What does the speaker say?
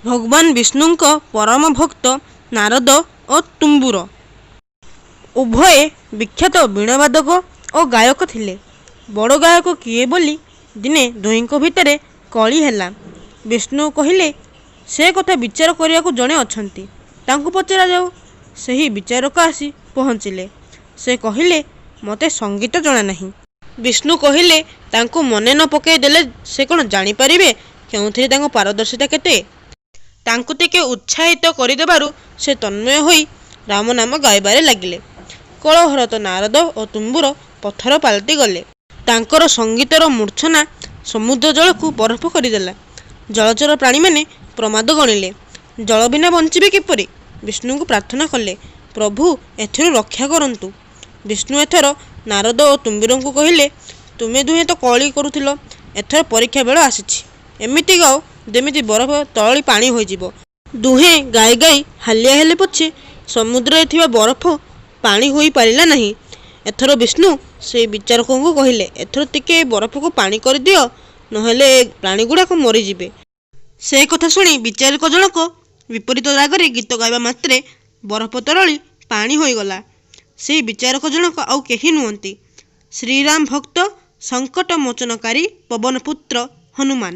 ଭଗବାନ ବିଷ୍ଣୁଙ୍କ ପରମ ଭକ୍ତ ନାରଦ ଓ ତୁମ୍ବୁର। ଉଭୟେ ବିଖ୍ୟାତ ବୀଣାବାଦକ ଓ ଗାୟକ ଥିଲେ। ବଡ଼ ଗାୟକ କିଏ ବୋଲି ଦିନେ ଦୁହିଁଙ୍କ ଭିତରେ କଳି ହେଲା। ବିଷ୍ଣୁ କହିଲେ, ସେ କଥା ବିଚାର କରିବାକୁ ଜଣେ ଅଛନ୍ତି, ତାଙ୍କୁ ପଚରାଯାଉ। ସେହି ବିଚାରକ ଆସି ପହଞ୍ଚିଲେ। ସେ କହିଲେ, ମୋତେ ସଙ୍ଗୀତ ଜଣାନାହିଁ। ବିଷ୍ଣୁ କହିଲେ, ତାଙ୍କୁ ମନେ ନ ପକାଇ ଦେଲେ ସେ କ'ଣ ଜାଣିପାରିବେ କେଉଁଥିରେ ତାଙ୍କ ପାରଦର୍ଶିତା କେତେ? ତାଙ୍କୁ ଟିକିଏ ଉତ୍ସାହିତ କରିଦେବାରୁ ସେ ତନ୍ମୟ ହୋଇ ରାମନାମ ଗାଇବାରେ ଲାଗିଲେ। କଳହରତ ନାରଦ ଓ ତୁମ୍ବୁର ପଥର ପାଲଟି ଗଲେ। ତାଙ୍କର ସଙ୍ଗୀତର ମୂର୍ଚ୍ଛନା ସମୁଦ୍ର ଜଳକୁ ବରଫ କରିଦେଲା। ଜଳଚର ପ୍ରାଣୀମାନେ ପ୍ରମାଦ ଗଣିଲେ। ଜଳ ବିନା ବଞ୍ଚିବେ କିପରି? ବିଷ୍ଣୁଙ୍କୁ ପ୍ରାର୍ଥନା କଲେ, ପ୍ରଭୁ ଏଥିରୁ ରକ୍ଷା କରନ୍ତୁ। ବିଷ୍ଣୁ ଏଥର ନାରଦ ଓ ତୁମ୍ବୁରଙ୍କୁ କହିଲେ, ତୁମେ ଦୁହେଁ ତ କଳି କରୁଥିଲ, ଏଥର ପରୀକ୍ଷା ବେଳ ଆସିଛି। ଏମିତି ଗାଅ ଯେମିତି ବରଫ ତରଳି ପାଣି ହୋଇଯିବ। ଦୁହେଁ ଗାଇ ଗାଇ ହାଲିଆ ହେଲେ ପଛେ ସମୁଦ୍ରରେ ଥିବା ବରଫ ପାଣି ହୋଇ ପାରିଲା ନାହିଁ। ଏଥର ବିଷ୍ଣୁ ସେହି ବିଚାରକଙ୍କୁ କହିଲେ, ଏଥର ଟିକେ ଏ ବରଫକୁ ପାଣି କରିଦିଅ, ନ ହେଲେ ଏ ପ୍ରାଣୀଗୁଡ଼ାକ ମରିଯିବେ। ସେ କଥା ଶୁଣି ବିଚାରକ ଜଣକ ବିପରୀତ ରାଗରେ ଗୀତ ଗାଇବା ମାତ୍ରେ ବରଫ ତରଳି ପାଣି ହୋଇଗଲା। ସେହି ବିଚାରକ ଜଣକ ଆଉ କେହି ନୁହନ୍ତି, ଶ୍ରୀରାମ ଭକ୍ତ ସଙ୍କଟ ମୋଚନକାରୀ ପବନପୁତ୍ର ହନୁମାନ।